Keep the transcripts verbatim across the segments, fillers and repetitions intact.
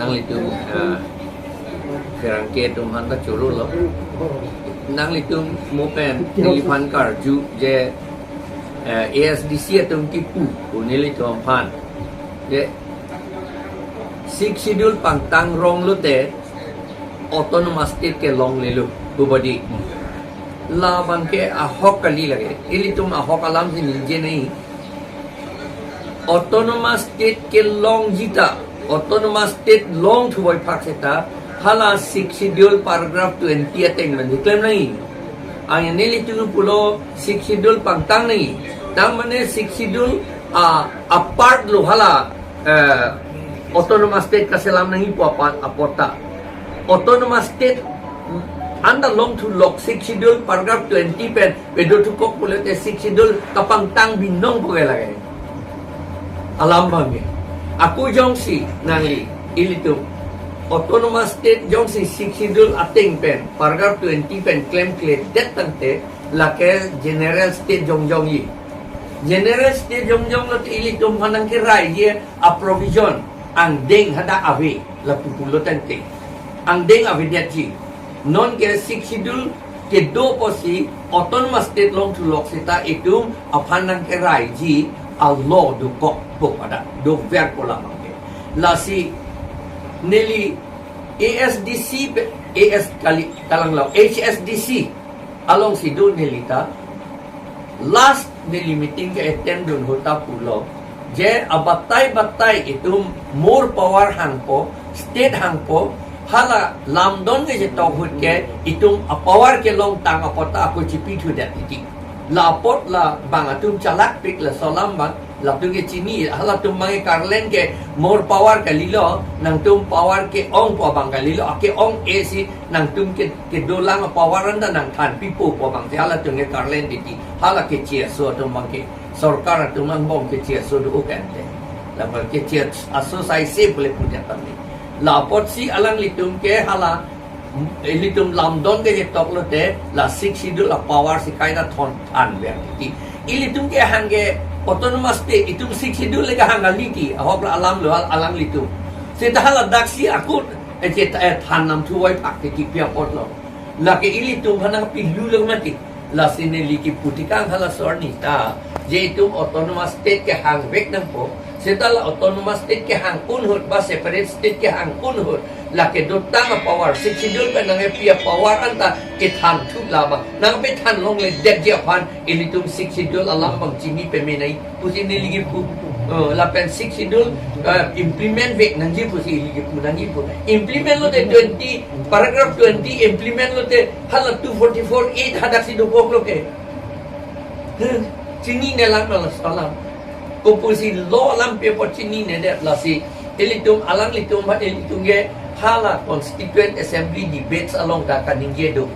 Nanglitum, eh, pherangke atum aphan ta choro lo. Nanglitum mo pen neliphan karju je, eh, A S D C atum kipu, pu nelitum aphan. Je Sixth Schedule pangtang rong lote autonomous state kelonglelo, pu bodi. Labang ke ahok kali lake. Ilitum ahok alam si ningje nai. Autonomous state kelongji ta, autonomous state longthu voiphak seta, hala Sixth Schedule paragraph twenty ateng pen keklem nai. Ang nelitum pulo Sixth Schedule pangtang nai. Tang mane Sixth Schedule a, apart lo hala, eh, autonomous state kaselam nangji pu apot, apot ta. Autonomous state anta longthu lok Sixth Schedule paragraph twenty pen pedo thukok pulote Sixth Schedule kapangtang binong pu ke lake. Alam bang ke. Ako jongsi nangli ilitum autonomous state jongsi Sixth Schedule ateng pen paragraph twenty pen klemkledet tangte lake general state jongjongji. General state jongjong lote ilitum aphan nangkeraiji a provision angdeng hadak ave lapu pulo tangte. Angdeng avedetji. Non ke Sixth Schedule kedo apotsi autonomous state longthu lok seta itum aphan nangkeraiji a law dokok pu pada dover pu labang ke. Lasi neli A S D C pe, A S kali, kalang lo, H S D C alongsi do neli ta. Last neli meeting ke-attend dun ahut ta pulo je abatai batai itum more power hangpo, state hangpo, hala lamdon ke chetok ahut ke itum a power kelongtang apot ta ako chipithudet titi. La apot labang atum chalakpik, laso alam bang latum ke chini, halatum bang ke karlen ke more power kalilo, nangtum power ke-ong pu abang kalilo, ake-ong-e si nangtum ke, kedolang power anta nangthanpipo pu abang si halatum ke karlen titi, hala keche aso atum bang ke, sorkar atum angbong keche aso do kan te. Labang keche aso saise pule punya kami. La apotsi alanglitum ke hala ilitum lamdon ke chetok lote la Sixth Schedule a power si kaita thon than ver titi. Ilitum kehang ke autonomous state, itum Sixth Schedule le kehang kali ti, ahok la alam lo al-, alanglitum. Seta hala daksi akut, eh, chet, eh, than namthu voiphak titi pi apot lo. Lake ilitum aphan nangpilu lo mati. Lasi neli kipu tikang hala arni ta je itum autonomous state kehang vek nangpo. Seta la autonomous state kehang un ahut ba separate state kehang un ahut, lake dotang a power, Sixth Schedule pen nangkepi a power anta kethan thu labang, nangpethan longledetji aphan ilitum Sixth Schedule alam bang chini peme nai pusi neli kipu. Eh, lapen Sixth Schedule, eh, implement vek nangji pusi ili kipu nangji pu. Implement lote twenty, paragraph twenty implement lote hala two forty-four A hadaksi dokok lo ke. Hmm, chinine lang laso alam. Kopusi law alam pi apot chininedet, lasi ilitum alanglitum ba ilitum ke hala Constituent Assembly debates along ta kaningje do.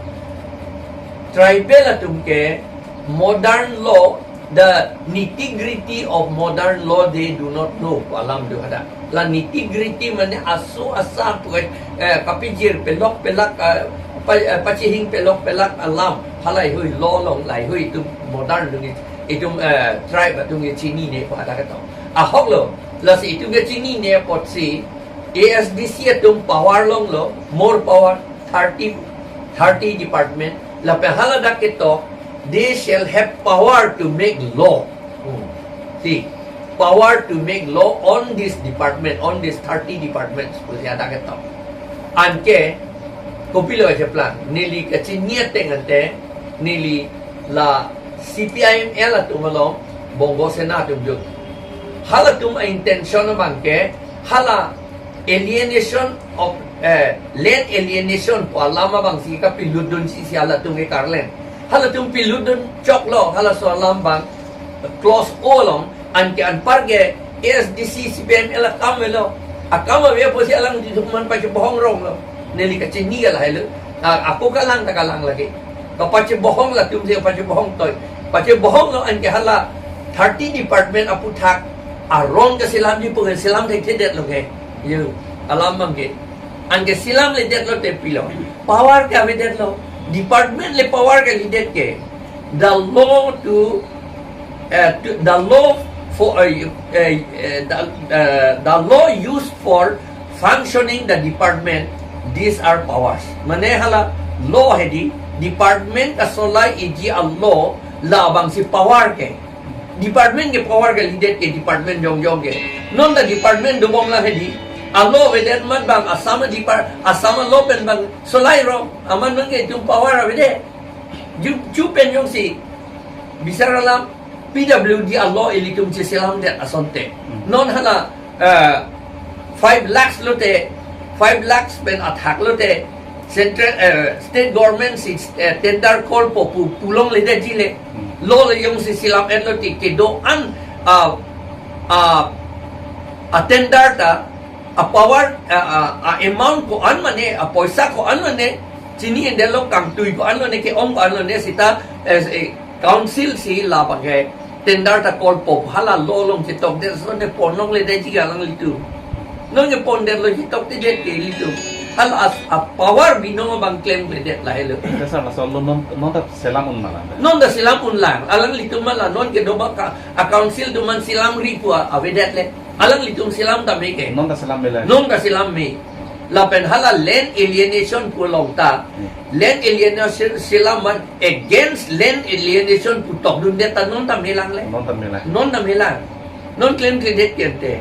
Tribal atum ke modern law, the nitty-gritty of modern law they do not know pu alam do hadak. La nitty-gritty mane aso asa pu, eh, kapijir pelok pelak, eh, pa-, eh, pachihing pelok pelak alam halahei law along lahei itum modern atum ke, itum, eh, tribe atum ke chinine pu hadak ketok. Ahok lo, lasi itum ke chinine apotsi A S D C atum power longlo, more power, thirty, thirty department, lapen hala hadak ketok, they shall have power to make law. Hmm. See, power to make law on this department, on this thirty departments pusi hadak ketok. Anke kopilo kacheplang, neli kachini ateng ante, neli la C P I M L atum along, Bongo Sena atum jut. Halatum a intention abang ke, hala alienation of, eh, land alienation pu alam abang si kapilutdunsi si halatum ke karlen. Halatum pilutdun choklo, halaso alam bang, clause O along, anke anpar ke A S D C C P I M L akam avelo. Akam ave pusi alanglitum aphan pachebohong rong lo. Neli kachini ke lahelo. Ah, ako kalang ta kalang lagi. Kapachebohong latum si pachebohong toi. Pachebohong lo anke hala thirty department aputhak arong ke selamji pu ke selam thekthedet lo ke. Yo, alam bang ke. Anke selamledet lote pilo. Power ke avedetlo. Department le power ke ledet ke. The law to, eh, to, the law for, eh, eh, eh, the, eh, the law used for Functioning the department, these are powers. Mane hala law hedi, department kasolai eji a-law, labangsi power ke. Department ke power ke, leader ke department jongjong ke. Non ta department dobom lang hedi, a-law avedet amat bang Assam a-depart, Assam a-law pen bang solai rong, amat nang ke itum power avedet. Ju, ju pen jongsi bisar alam, P W D a-law ilitum cheselamdet asonte. Hmm. Non hala, eh, five lakhs lote, five lakhs pen athak lote, central, eh, state government si, eh, tender call po pu, pulongledetji le. Hmm. Law le jongsi selam-et lote, kedo-an, ah, ah, a-tender ta, a-power, a, a, a-amount ko-an mane, apoisa ko-an mane, chini-endetlo, kangtui ko-an mane, ke-ong ko-an mane, seta, eh, eh, council si labang ke tender ta call po, hala law along chetokdet asonte ponlongledetji alanglitum. Non ke pondetlo, chetoktedet ke ilitum. Hala as, a-power binong abang klemkledet lahelo. Te sir, laso law non, non ta selam un ma lang? Non ta selam un lang. Alanglitum ma la non kedo bang ka, a-council atum an selamri pu a, avedet le. Alanglitum selam tame ke. Non ta selam me le. Non ta selam me. Lapen hala land alienation pu along ta. Hmm. Land alienation selam man against land alienation pu tokdundet ta non ta me lang le. Non ta me lang. Non ta me lang. Non klemkledet kente.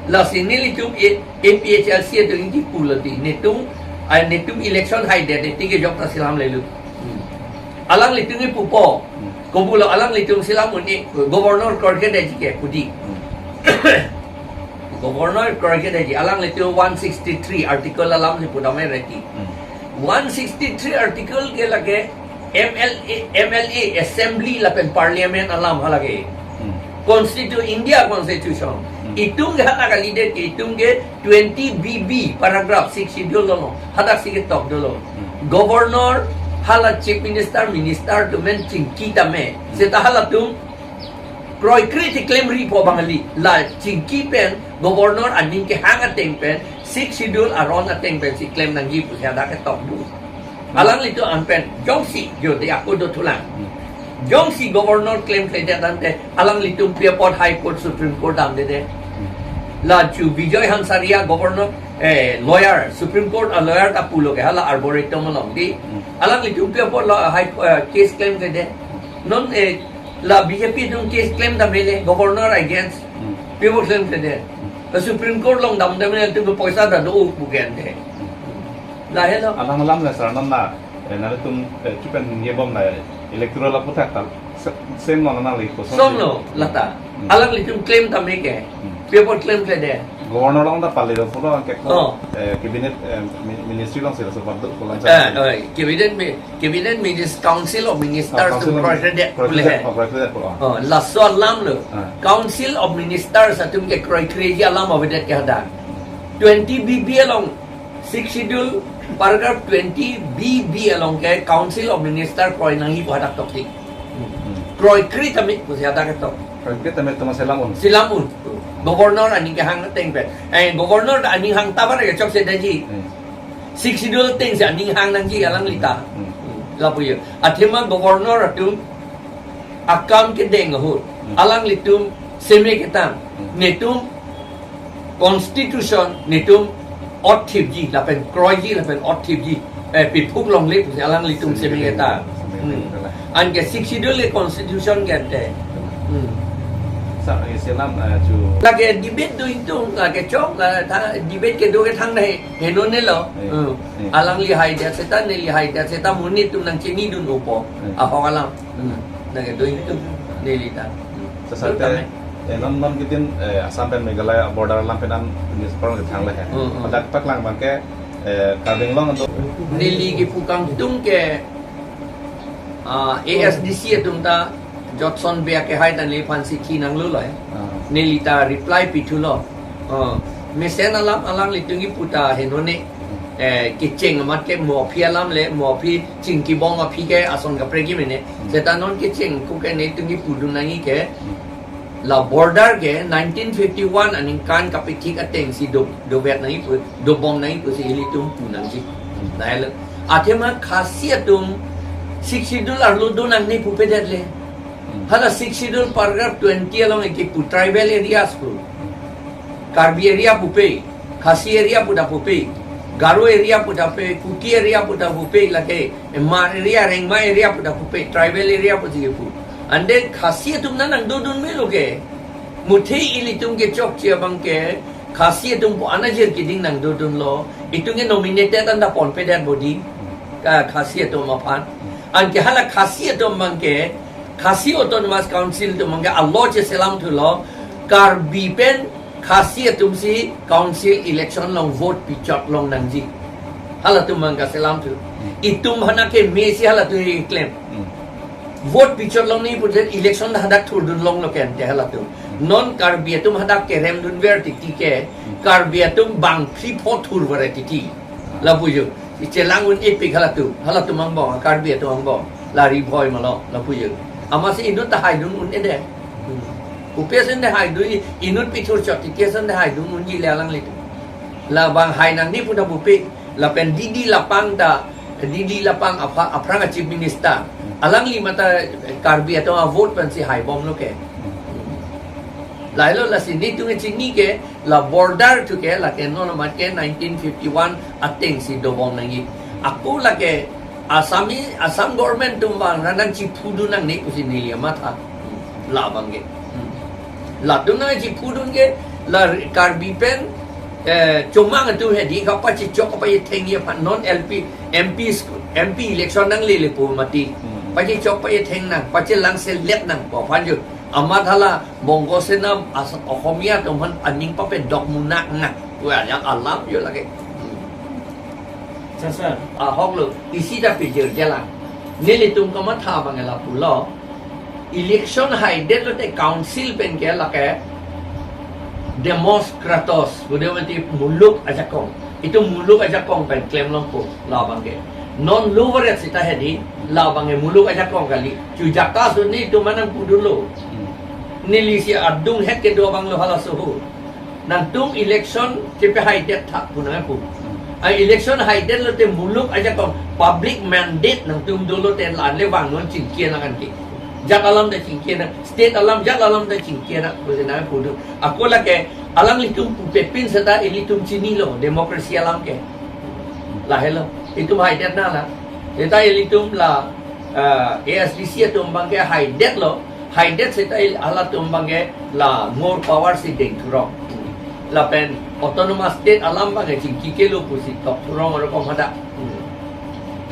Lasi nelitum A-, A P H L C atum ingki pulo ti. Netum, ai netum election haidet, neti kejok ta selamlelo. Hmm. Alanglitum ipupo. Hmm. Kopulo alanglitum selam un-e, governor kroikredetji ke pudi. Hmm. Governor kroikredetji, alanglitum one sixty-three article alam si pudam-e reti. Hmm. One sixty-three article ke lake M L A, M L A, assembly lapen parliament alam halake. Hmm. Constitu-, India Constitution. Hmm. Itum ke hala kalidet ke, itum ke twenty B B paragraph six schedule lo, hadak si ketok dolo. Hmm. Governor hala chief minister, minister atum pen chingki tame. Hmm. Seta halatum kroikre ti klemripo bang kali. La chingki pen governor aning kehang ateng pen, six schedule aron ateng pensi klem nangji pusi hadak ketok do. Hmm. Alanglitum an pen jongsi, jo de ako dothulang. Hmm. Jongsi governor klemkledet tangte, alanglitum pi apot High Court, Supreme Court damdedet. Hmm. La chu Bijoy Hansaria governor, eh, lawyer, Supreme Court a-lawyer ta pulo ke hala Arboretum along di. Hmm. Alanglitum pi apot lo High, eh, case klemkledet. Non, eh, la B J P atum case klem tame le, governor against. Hmm. Pi apot klemkledet. Hmm. La Supreme Court along damdam le, itum poisa ta do pu kente. Hmm. Lahelo. Alang alam le sir, non la, eh, nelitum, eh, kipen ngebom la, eh, electoral aputhak ta, se-, same lo nangli koson. Same lo, lata. Hmm. Alanglitum klem tame ke. Hmm. Pi apot klemkledet. Governor along ta pale do pulo ke ko, oh, eh, cabinet, eh, mi-, ministry along sila support do pulang. Eh, eh, cabinet mi-, cabinet minis-, Council of Ministers, ah, Council atum of kroikredet, kroikredet pule he. Oh, kroikredet pulo. Oh, laso alam lo. Ah. Council of Ministers atum ke kroikreji alam avedet ke hadak. Twenty B B along, Sixth Schedule paragraph twenty B B along ke Council of Minister kroi nangji pu hadak toktik. Hmm. Kroikre tame pusi hadak ketok. Kroikre tame atum selam un. Selam un. Governor aning kehang ateng pen. Eh, governor aning hang ta bar ke chokche detji. Hmm. Sixth Schedule ateng si aning hang nangji alanglita. Hmm. Hmm. Lapu yo. Athema governor atum akam kedeng ahut. Hmm. Alanglitum seme ketang. Hmm. Netum Constitution netum otthipji, lapen kroiji, lapen otthipji. Eh, piphuk longle pusi alanglitum seme ketang. Seme ketang. Hmm. Anke Sixth Schedule ke Constitution ke ante. Hmm. Sa, eh, selam, eh, chu. Lake debate do itum, lake chok, la, ta, debate kedo ke thangnat he, henone lo. Eh, hmm, eh. Alangli haidet seta, neli haidet seta, monit atum nangchinidun-opo. Eh. Ahok alam. Hmm. Nang kedo itum, nelita. Hmm. Sasate, eh, non, non kitin, eh, Assam pen Meghalaya border alam pen an news parong kethangle he. Hmm, hmm. Hadak paklang abang ke, eh, Karbi Anglong atum. Neli kipu kangtung ke, ah, A S D C atum ta, Jotson Bey akehai ta neliphan si thi nanglo lo he. Ah. Nelita reply pithulo. Ah, mesen alam alanglitum kipu ta henone. Eh, kecheng amat ke mo aphi alam le, mo aphi chingkibom aphi ke ason kaprek ke mene. Hmm. Seta non kecheng ko ke netum kipudun nangji ke. Hmm. La border ke nineteen fifty-one aningkan kapithik ateng si do, dovet nangji pu, dobom nangji pusi ilitum pu nangji. Hmm. Lahelo. Athema Khasi atum Sixth Schedule arlo do nangne pupedet le. Hmm. Hala Sixth Schedule paragraph twenty along ke kipu tribal areas pu. Hmm. Karbi area pupe. Khasi area pu ta pupe, Garo area pu ta pupe, Kuki area pu ta pupe, lake Hmar area, Rengma area pu ta pupe, tribal area pu si pu. Ante Khasi atum nang nangdodun melo ke. Muthe ilitum kechokche abang ke, Khasi atum pu anajir keding nangdodunlo. Itum ke nominated anta ponpedet bodi. Ka Khasi atum aphan. Anke hala Khasi atum abang ke, Khasi Autonomous Council atum abang ke alo cheselam thulo. Karbi pen Khasi atum si council election along vote pichot long nangji. Halatum abang ke selam thu. Itum aphan ke me si halatum keklem. Hmm. Vote pichot long ni pudet election hadak thurdun longlo ke ante halatum. Non Karbi atum hadak keremdunver titi ke, Karbi atum bang phli pho thurver titi. Lapu jo. Ichelang un-epik halatum. Halatum angbong, Karbi atum angbong. La Ri Bhoi ma lo, lapu jo. Amatsi inut ta haidun un-e det. Hmm. Pupe ason ta haidun, inut pithur chot titi ason ta haidun unji le alanglitum. Labang hai nangji pu ta pupe. Lapen Didi Lapang ta, Didi Lapang apha-, aphrang a-Chief Minister. Alangli mate Karbi atum avote pensi haibomlo ke. Lahelo, lasi netum chini ke, la border thu ke, lake non amat ke nineteen fifty-one ateng si dobom nangji. Ako lake Assami, Assam government atum abang nangchiphudun nangne pusi neli amatha. Labang ke. Latum nangchiphudun ke, la Karbi pen, eh, chomang atum hedi kapachichok kapachethengji aphan non L P, M P school, M P election nanglele pu mati. Hmm. Pachichok pachetheng nang, pachelang selet nang pu aphan jo. Amat hala Bongo Sena as-, Ohomia atum aphan aning papedok munak nang. Wah, yang alam jo lake. Sir, sir. Ahok lo, isi ta pijir jalan. Nelitum kamatha abang ke lapulo. Election haidet lote council pen ke lake Demos Kratos, kemudian nanti muluk ajakong. Itum muluk ajakong pen klem longpo, labang ke. Non lo varet sita hedi, labang ke muluk ajakong kali. Chu jaka suni itum nangpudunlo. Hmm. Neli si adung het kedo abang lo halaso ho. Nangtum election chepahaidet tha pu nangpu. A election haidet lote muluk ajakong public mandate nangtum dolo te la-an le vangnon chingki nang anke. Jat alam ta chingki nang, state alam, jat alam ta chingki nang, pusi nangpudun. Ako lake alanglitum pupe pin seta ilitum chinilo, democracy alam ke. Lahelo, itum haidet nang la. Seta ilitum la, ah, A S D C atum abang ke haidet lo, haidet seta il-, halatum abang ke la more power si deng thurong. Lapen autonomous state alam abang ke chingki kelo pusi tok thurong aro kom hadak.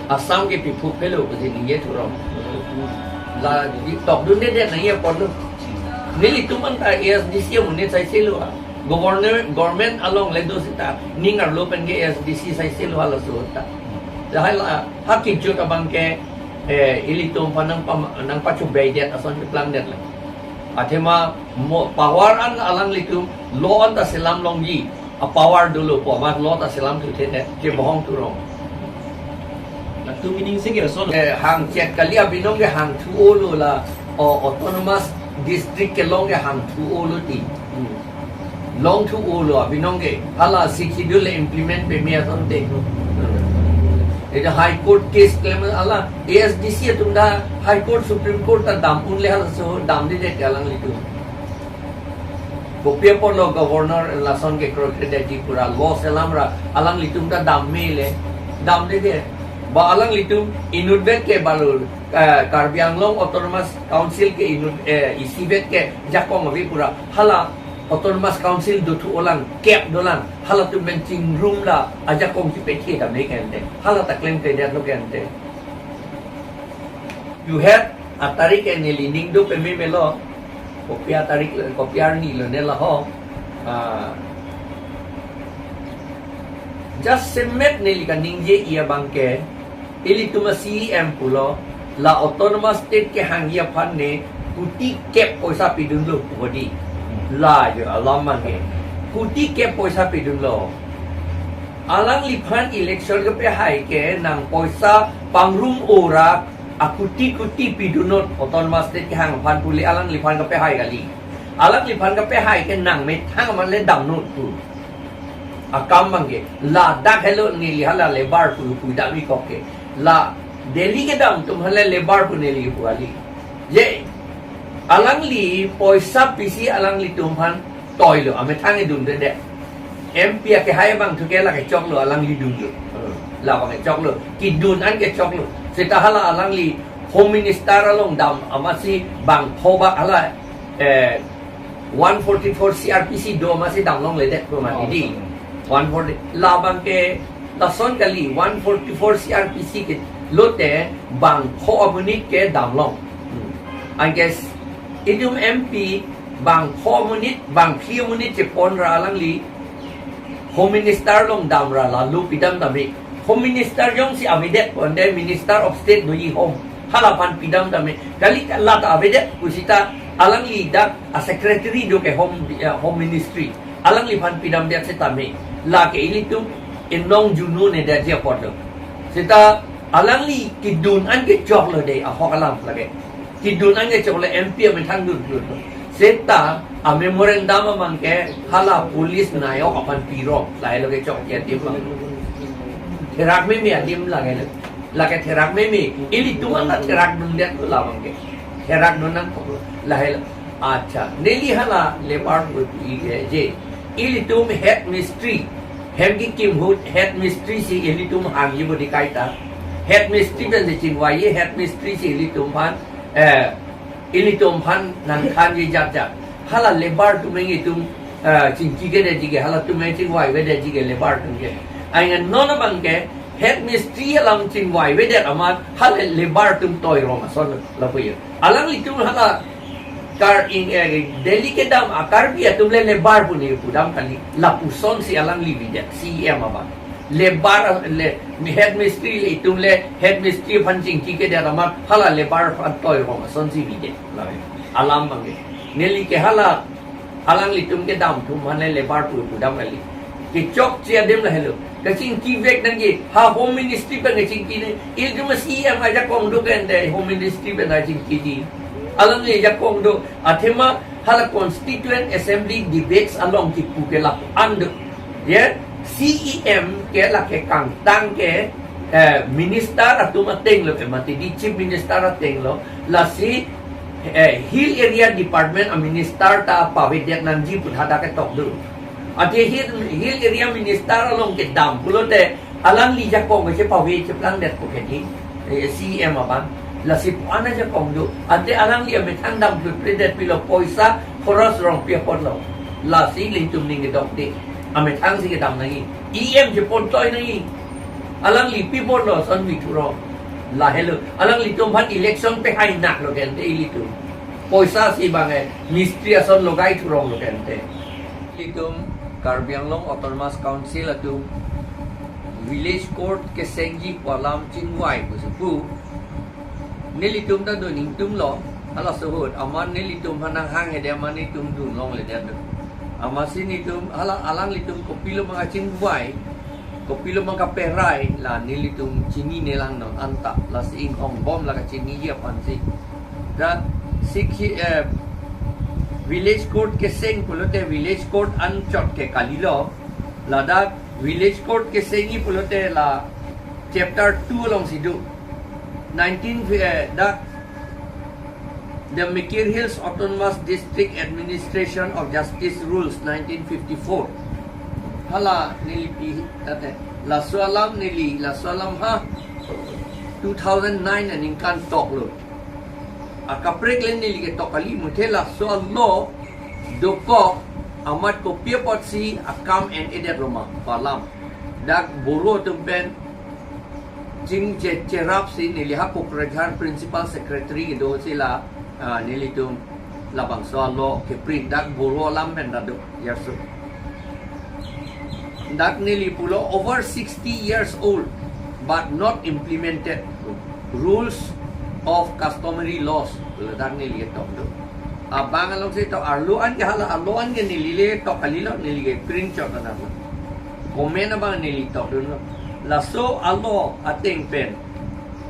Assam ke piphuk kelo pusi ningje thurong. La di tokdunde det nangji apotlo. Nelitum anta A S D C amonit saiselo a. Governor, government along le do seta ning arlo pen ke A S D C saiselo halaso ta. Lahai la ha kejut abang ke, eh, ilitum aphan nangpam-, nangpachobei det ason keplang det le. Athema mo power an alanglitum lo anta selam longji, a power dolo pu amat lo ta selam thuthe det, kebohong thurong. Latum ining sing ke son. Eh, hangchet kali abinong ke hangthu-olo la, o, autonomous district kelong ke hangthu-olo ti. Hmm. Longthu-olo abinong ke, hala Sixth Schedule le implement peme asonte. Ita High Court case klem ala, A S D C atum ta High Court, Supreme Court ta dam unle halaso damde det alanglitum. Kopi apotlo governor lason kekroi kre detji pura lo selam ra alanglitum ta dam mele, damde det. Ba alanglitum inutvet ke balu, eh, Karbi Anglong Autonomous Council ke inut, eh, isivet ke jakong ave pura. Hala Autonomous Council dothu-olang, kep dolang, halatum pen chingrum la ajakong chipethe damde ke ante. Hala ta klem kre detlo ke ante. Juhet atarik ke neli ning do peme melo. Kopi atarik, kopi arni lo ne laho. Ah. Just semet neli kaningje-i abang ke, ilitum a-C E M pulo, la autonomous state kehangji aphan ne kuti kep poisa pidunlo pu hedi. La jo alam abang ke. Kuti kep poisa pidunlo. Alangliphan election kepehai ke nang poisa pangrum ora akuti kuti pidunnon autonomous state kehang aphan pule alangliphan kepehai kali. Alangliphan kepehai ke nang methang amat le damnon pu. Akam abang ke, ladak helo neli hala labour pu, pu dam-ikok ke. La Delhi kedam atum hala labour pu neli pu kali. Je, alangli poisa pisi alanglitum aphan toilo, amethang edunde det. M P akehai abang thu ke lake choklo, alangli dunlo. Hmm. Labang ke choklo. Kedun an ke choklo. Seta hala alangli Home Minister along dam amatsi bangpho bak hala, eh, one forty-four C R P C do amatsi damlongledet pu mati di. Oh. One forty. Labang ke lason kali, one forty-four C R P C ke lote bangpho amonit ke damlong. Hmm. Anke s-, itum M P bangpho amonit, bangphli amonit chepon ra alangli Home Minister along dam ra lalu pidam tame. Home Minister jongsi avedet pon de, Minister of State doji Home, hala aphan pidam tame. Kali lata avedet pu seta alangli dak a-secretary do ke Home, eh, Home Ministry, alangliphan pidamdet setame. Lake ilitum inong junu ne dia ji apotlo. Seta alangli kedun an ke choklo de, ahok alam lake. Kedun an ke choklo, M P amethang dunlo. Seta a-memorandum abang ke hala police nayok aphan pirong, lahelo ke chok ya tim abang. Therak meme adim lahelo. Lake therak meme, ilitum an therak dundet labang ke. Therak dun nangkok lahelo. Accha, neli hala labour pu pu-i ke je. Ilitum head mistri, hem kekim ahut head mistri si ilitum hangji bodi kaita. Head mistri pen si chingvai, head mistri si ilitum aphan, eh, ilitum aphan nangthanji jat jat. Hala labour atum ilitum, eh, chingki kedetji ke, halatum chingvai vedetji ke labour atum ke. Aingan non abang ke head mistri alam chingvai vedet amat hala labour atum toi rong ason lapu ya. Alanglitum hala Kar-ing, eh, Delhi kedam a-Karbi atum le labour pu ne pudam kali. Lapuson si alangli vedet, C E M abang. Labour, le, head mistri le itum le head mistri aphan chingki kedet amat hala labour aphan toi rong ason si vedet. Alam abang ke. Neli ke hala alanglitum kedam atum aphan le labour pu pudam kali. Kechokche adim lahelo. Kachingki vek nangji, ha Home Ministry pen kachingki ne. Ilitum C E M ajakong do ke ante Home Ministry pen kachingkiji. Alangli ajakong do. Athema hala Constituent Assembly debates along kipu ke lapu-an do. Ya, C E M ke lake kangtang ke, eh, minister atum ateng lo ke mati di, Chief Minister ateng lo. Lasi, eh, Hill Area Department a-minister ta pavedet nangji pu hadak ketok do. Ante Hill, Hill Area Minister along kedam pulote alangli ajakong ke chepave cheplangdet pu ke di, eh, C E M abang. Lasi pu-an ajakong do. Ante alangli amethang damklut predet pilo, poisa khoros rong pi apotlo. Lasi ilitum ning kedok de. Amethang si kedam nangji. E M chepon toi nangji. Alangli pi apotlo ason vithu rong. Lahelo. Alanglitum aphan election pehai naklo ke ante ilitum. Poisa si bang, eh, mistri ason logai thuronglo ke ante. Ilitum Karbi Anglong Autonomous Council atum village court kesengji pu alam chingvai pusi pu. Nelitum ta dun ingtumlo, halaso ahut, amat nelitum aphan nanghang hede amat nelitum dunlongledet do. Amatsi nelitum, hala alanglitum kopilo abang kachingvai, kopilo abang kaperai, la nelitum chinine lang non anta, lasi inghongbom la kachiniji aphansi. Dak sikhi, eh, village court keseng pulote village court anchot ke kalilo. Ladak village court kesengji pulote la chapter two alongsi do. Nineteen, eh, dak The Mikir Hills Autonomous District Administration of Justice Rules nineteen fifty-four. Hala neli pi tate. Laso alam neli, laso alam ha two thousand nine aningkan toklo. Akaprek le neli ketok kali, muthe laso a-law dokok amat kopi apotsi akam en-edet roma pu alam. Dak Boro atum pen chingche cherapsi neli ha Kokrajhar Principal Secretary kedo si la, ah, nelitum labangso a-law keprint, dak Boro alam pen ta do, yaso. Dak neli pulo over sixty years old but not implemented rules of customary laws. Ladak neli ketok do. Abang alongsi tok, arlo an ke hala, arlo an ke neli le tok kalilo, neli keprint chot anarlo. Comment abang neli tokdunlo. Laso a-law ateng pen,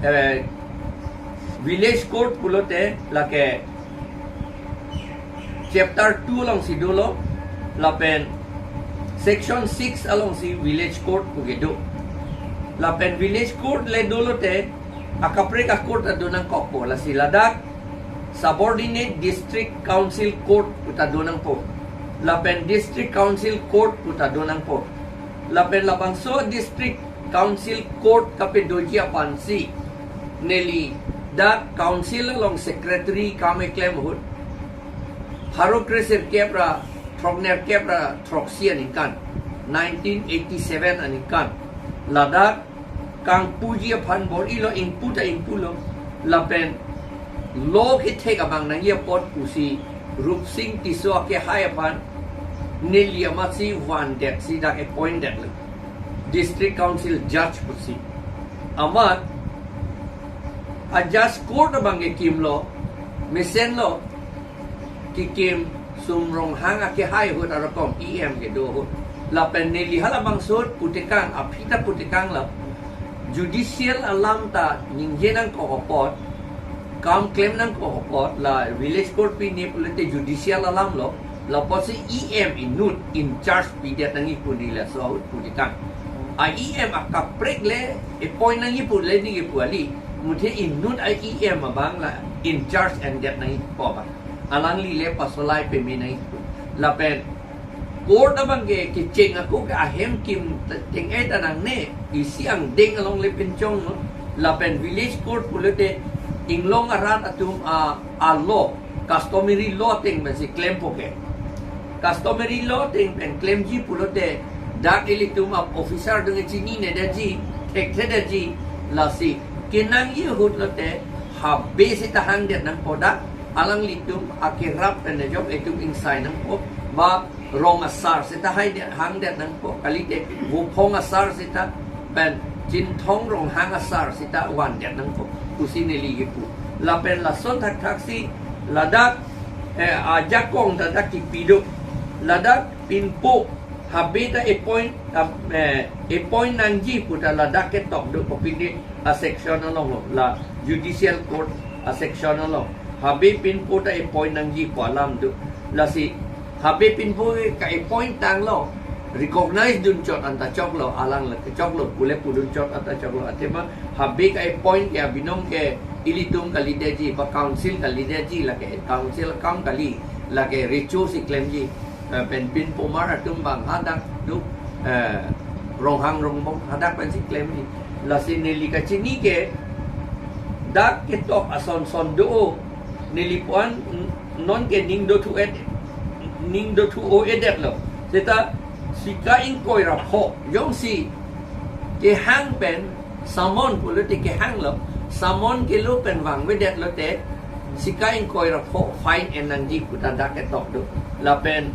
eh, village court pulote lake chapter two alongsi dolo, lapen section six alongsi village court pu kedo. Lapen village court le dolote akaprek a-court ta do nangkokpo, lasi ladak subordinate district council court pu ta do nangpo. Lapen District Council Court pu ta do nangpo. Lapen labangso District Council Court kapedoji aphansi neli dak council along secretary kam keklem ahut pharo kresirkep ra throknerkep ra throksi aningkan, nineteen eighty-seven aningkan, ladak kangpuji aphan bor-ilo, ingpu ta ingpulo, lapen law kethek abang nangji apot pusi Rupsing Tisso akehai aphan neli amatsi vandetsi dak appoint detlo District Council Judge pusi. Amat a judge court abang kekimlo, mesenlo, kekim sum Ronghang akehai ahut arokom E M kedo ahut. Lapen neli halabangso ahut putekang, aphi ta putekanglo. Judicial alam ta ningje nangkok apot, kam klem nangkok apot, la village court pine pulote judicial alamlo. Lapotsi E M inut in charge pidet nangji pu neli laso ahut putekang. A E M akaprek le appoint nangji pule neli kepu kali. Muthe inut a E M abang la in charge endet nangji pu abang. Alangli le pasolai peme nangji pu. Lapen court abang ke kecheng ako ke ahem kim teng-e ta nangne, isi angdeng along le pinchonglo. Lapen village court pulote inglong arat atum a, a law, customary law ateng pensi klempo ke. Customary law ateng pen klemji pulote dak ilitum a officer atum chinine detji, thekthedetji, lasi kenangji ahut lote habe seta hangdet nangpo, dak alanglitum akerap pen ajok itum ingsai nangpo, ba rong asar seta haidet hangdet nangpo, kalite vophong asar seta pen Chinthong Ronghang asar seta vandet nangpo pusi neli kepu. Lapen lason thakthaksi ladak, eh, ajakong ta dak kipi do. Ladak pinpo habe ta appoint, ah, eh, appoint nangji pu ta ladak ketok do, kopine a section along lo, la judicial court a section along. Habe pinpo ta appoint nangji pu alam do. Lasi habe pinpo ke ka-appoint tanglo, recognize dunchot anta choklo, alang le choklo, pule pudunchot anta choklo. Athema habe ka-appoint ke abinong ke ilitum kalidetji, ba council kalidetji, lake council akam kali, lake recho si klemji. Eh, pen pinpomar atum abang hadak do, eh, Ronghang Rongbong hadak pensi klemji. Lasi neli kachini ke dak ketok ason son do, neli puan n-, non ke ning dothu-et, ning dothu-o-edetlo. Seta sika ingkoi ra pho jongsi kehang pen summon pulote kehanglo, summon kelo pen vangvedet lote sika ingkoi ra pho fine en nangji pu ta dak ketok do. Lapen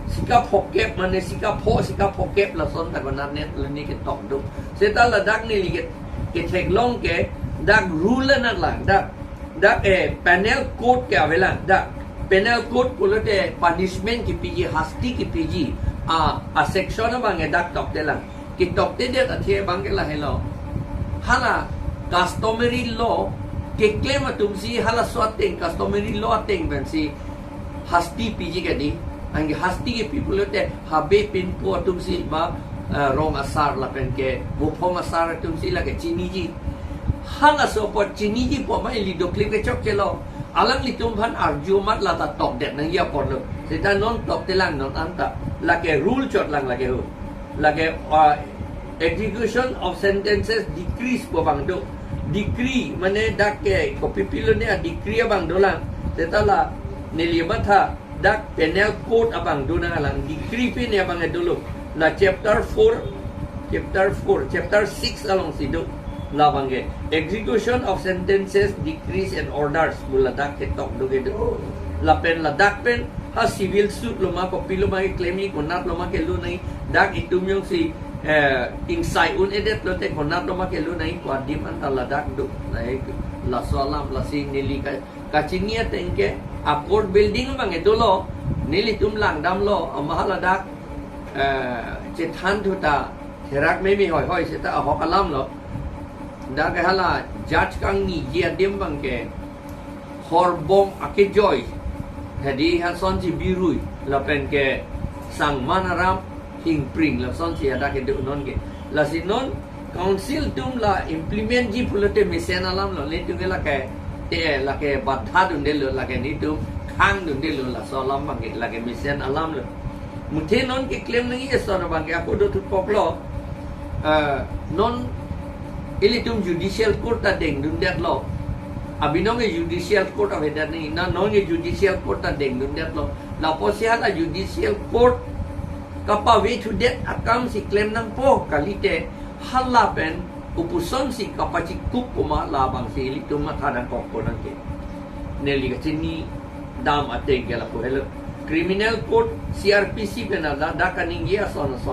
sika phokep, mane sika pho, sika phokep lason ta konat net loni ketok do. Seta ladak neli ke, ketheklong ke dak rule anat lang, dak, dak, eh, penal code ke avelang, dak penal code pulote punishment kipiji, hasti kipiji a, a section abang ke dak toktelang. Kitoktedet athe abang ke lahelo. Hala customary law keklem atumsi halaso ateng, customary law ateng pensi hasti piji kadi. Anke hasti kepi pulote habe pinpo atumsi ba, eh, rong asar lapen ke vophong asar atumsi lake chiniji. Halaso apot chiniji pu ma ili doklem kechokchelo. Alanglitum aphan arju amat lata tokdet nangji apotlo. Seta non toktelang non anta. Lake rule chot lang lake ho. Lake, ah, execution of sentences decrees pu abang do. Decree mane dak ke kopi pilone a decree abang dolang. Seta la neli matha dak penal code abang do nanglang, decree pine abang dolo. La chapter four, chapter four, chapter six alongsi do. Labang ke execution of sentences, decrees and orders pu ladak ketok do kedo. Lapen ladak pen ha civil suit lo ma, kopi lo ma keklemji, konat lo ma kelo nangji, dak itum jongsi, eh, ingsai un-edet lote konat lo ma kelo nangji pu adim anta ladak do. Nai laso alam lasi neli ka, kachini ateng ke a court building abang dolo, nelitum langdamlo, ama haladak, eh, chethan thu ta therak meme hoihoi seta ahok alamlo. Dak ke hala judge kangniji adim abang ke Horbong Akejoi, hadi hasonsi Birui, lapen ke Sangman Aram Hingpring, lasonsi hadak kedo non ke. Lasi non council atum la implement ji pulote mesen alamlo, nelitum ke lake te lake batha dundelo, lake nelitum khang dunde lo, laso alam abangke lake mesen alam lo. Muthe non keklem nangji ason abangke ako do thupok lo. Eh, non ilitum judicial court ta dengdundet lo. Abinong ke judicial court avedet nangji, na non ke judicial court ta dengdundet lo. Lapusi hala judicial court kapave thudet akam si klem nangpo, kalite hala pen kopuson si kapachikup puma labangsi ilitum matha nangkokpo nangke. Neli kachini dam ateng ke lapu helo. Criminal code, C R P C pen ada, da kaningje ason ason